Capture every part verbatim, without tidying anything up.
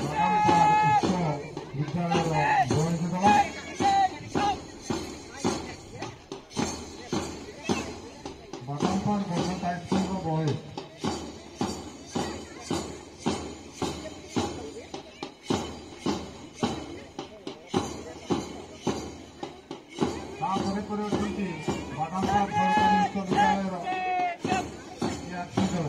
ᱱᱟᱜᱟᱢ ᱯᱟᱲᱦᱟᱣ ᱩᱪᱪᱚ ᱵᱤᱫᱽᱫᱟᱞᱚᱭ ᱨᱮ ᱵᱚᱱᱫ ᱫᱚ᱾ କରି ଅଛନ୍ତି ବାଦାମପାଳ ସରକାରୀ ଉଚ୍ଚ ବିଦ୍ୟାଳୟର ଏ ଆର୍ସିଙ୍କର।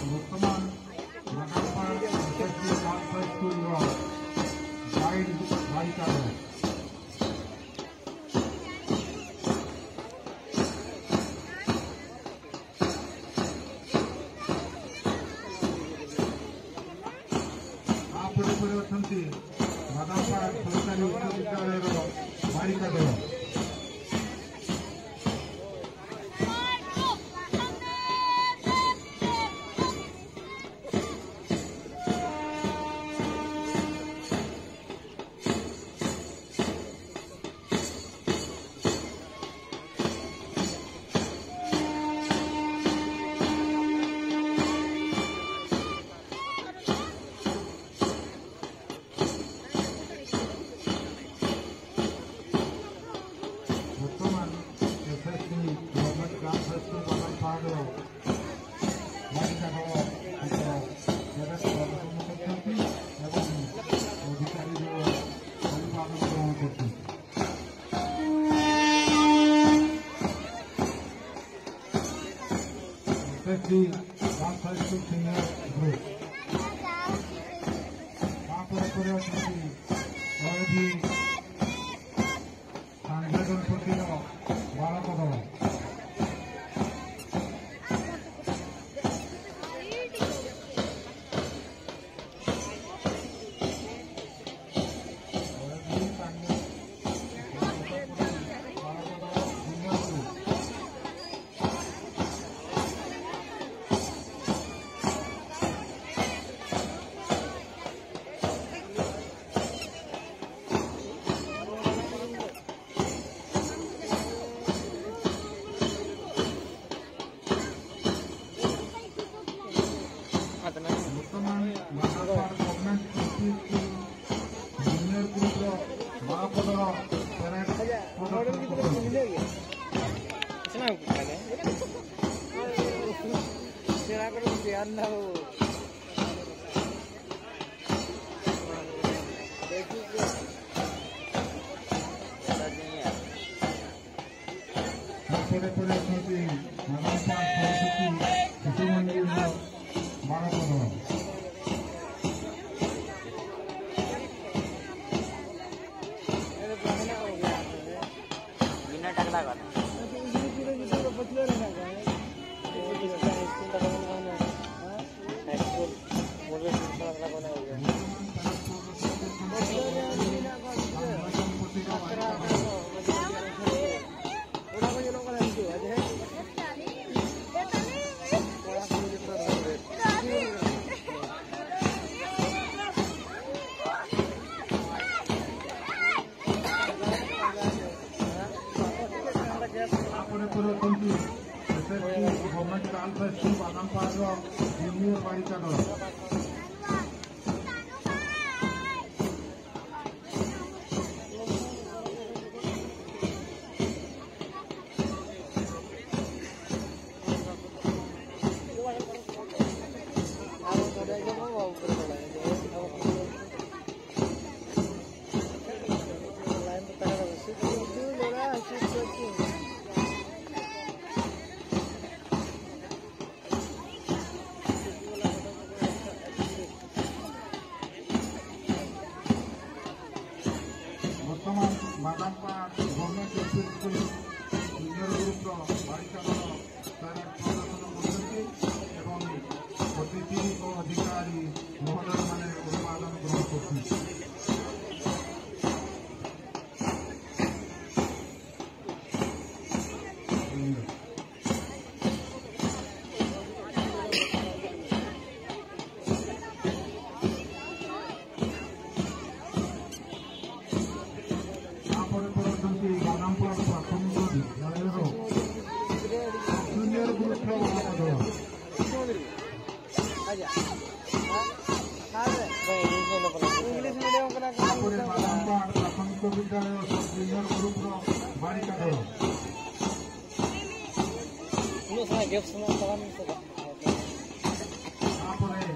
ବର୍ତ୍ତମାନ ବାଦାମପାଳ ଏସ୍ ଏସ୍ ବି ଗାର୍ଲସ ହାଇସ୍କୁଲର ଗାଇଡ୍ ବାରିକା ଦଳ। ତାପରେ ପରେ ଅଛନ୍ତି ବାଦାମପାଳ ସରକାରୀ ଉଚ୍ଚ ବିଦ୍ୟାଳୟର ବାରିକା ଦଳ। ବର୍ତ୍ତମାନ S S B government girls high school ବାଦାମପାଳର ବାରିକା ଦଳ ତାଙ୍କର କ୍ୟାଡେଟ୍ ପ୍ରଦର୍ଶନ କରିଛନ୍ତି ଏବଂ ଅଧିକାରୀ ଦଳ ଅଭିବାଦନ ଗ୍ରହଣ କରିଛନ୍ତି। S S B girls high school senior group. ତାପରେ ପରେ ଅଛନ୍ତି ଅୟୋଧ୍ୟ ସାଙ୍ଗେ ଗଣପତିର ବାଳକ ଦଳ। ᱵᱟᱱᱟᱨᱯᱟᱲ government L P school junior group ᱨᱮ ᱵᱟᱨᱚ ᱯᱚᱫᱨᱚ ᱯᱮᱨᱮᱰ ᱯᱨᱚᱫᱚᱨᱥᱚᱱ ᱠᱚ ᱠᱚᱨᱟᱣ᱾ ᱯᱚᱨᱮ ᱯᱚᱨᱮ ᱥᱚᱪᱤ ᱱᱟᱜᱟᱢ ᱯᱟᱴ ᱥᱚᱨᱚᱥᱚᱛᱤ ᱥᱤᱥᱩ ᱢᱚᱱᱫᱤᱨ ᱨᱮ ᱵᱟᱨᱚ ᱯᱚᱫᱨᱚ᱾ ᱵᱤᱱᱟ ᱴᱟᱠᱞᱟ ᱠᱚ᱾ ᱦᱟᱭ ᱥᱠᱩᱞ, ᱢᱚᱰᱮᱞ ᱥᱠᱩᱞ ᱠᱷᱚᱱᱟᱜ ᱠᱚ ᱦᱮᱡ ᱟᱠᱟᱱᱟ᱾ ᱚᱱᱟ ᱠᱚ ᱧᱮᱞᱚᱜ ᱠᱟᱱᱟ ᱱᱤᱛᱚᱜ, ᱟᱨ ᱡᱟᱦᱟᱸᱭ ᱠᱚᱲᱟ ᱠᱩᱲᱤ ᱡᱚᱛᱚ ᱨᱚᱲ ᱨᱮ᱾ ᱯᱚᱨᱮ ᱯᱚᱨᱮ ᱠᱷᱚᱱ ᱜᱚᱵᱷᱨᱱᱢᱮᱱᱴ ᱜᱟᱨᱞᱥ ᱦᱟᱭ ᱥᱠᱩᱞ ᱵᱟᱫᱟᱢ ᱯᱟᱲᱟ ᱫᱚ ᱡᱩᱱᱤᱭᱚᱨ ᱵᱟᱲᱤ ᱠᱟᱱᱟ᱾ ବର୍ତ୍ତମାନ Badampal government L P school junior ଗ୍ରୁପର ବାଳିକା ଦଳ ପ୍ୟାରେଡ୍ ପ୍ରଦର୍ଶନ କରୁଛନ୍ତି ଏବଂ ଅତିଥି ଓ ଅଧିକାରୀ ମହୋଦୟମାନେ ଅଭିବାଦନ ଗ୍ରହଣ କରୁଛନ୍ତି। ତାପରେ ପରବର୍ତ୍ତୀ ବାଦାମପାଳ ପ୍ରାଥମିକ ବିଦ୍ୟାଳୟର ଜୁନିୟର ଗ୍ରୁପର ବାଳକ ଦଳ। ଆଜ୍ଞା। ଜୁନିୟର ଗ୍ରୁପର ବାଳିକା ଦଳ। ᱩᱱᱟᱹᱜ ᱥᱟᱨᱟ ᱜᱮᱯ ᱥᱟᱱᱟ ᱛᱟᱲᱟᱢ ᱥᱮ ᱵᱟᱝ? ତାପରେ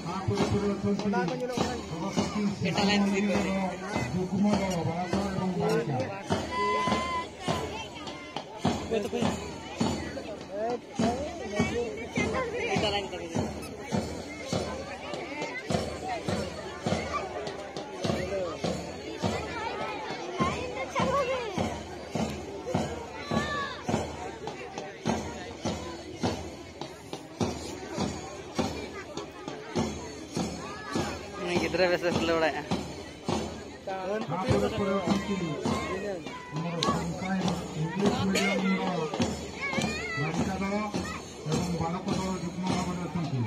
ତାପରେ ଉପରେ ଅଛନ୍ତି ସଭାପତି ଏଟା ଲାଇନ୍ ଶିଶୁ ମନ୍ଦିରର ଯୁଗ୍ମ ଦଳ ବାଳକ ଏବଂ ବାଳିକା। ଏଟା ଲାଇନ୍ କରିଦେ। ᱩᱱᱤ ᱜᱤᱫᱽᱨᱟᱹ ᱵᱮᱥ ᱵᱮᱥ ᱞᱟᱹᱭ ᱵᱟᱲᱟᱭᱮᱫᱼᱟ᱾ ତାପରେ ପରେ ଅଛନ୍ତି ଆମର ସନସାଇନ୍ ଇଂଲିଶ ମିଡ଼ିୟମର ବାଳିକା ଦଳ ଏବଂ ବାଳକ ଦଳ ଯୁଗ୍ମ ଭାବରେ ଅଛନ୍ତି।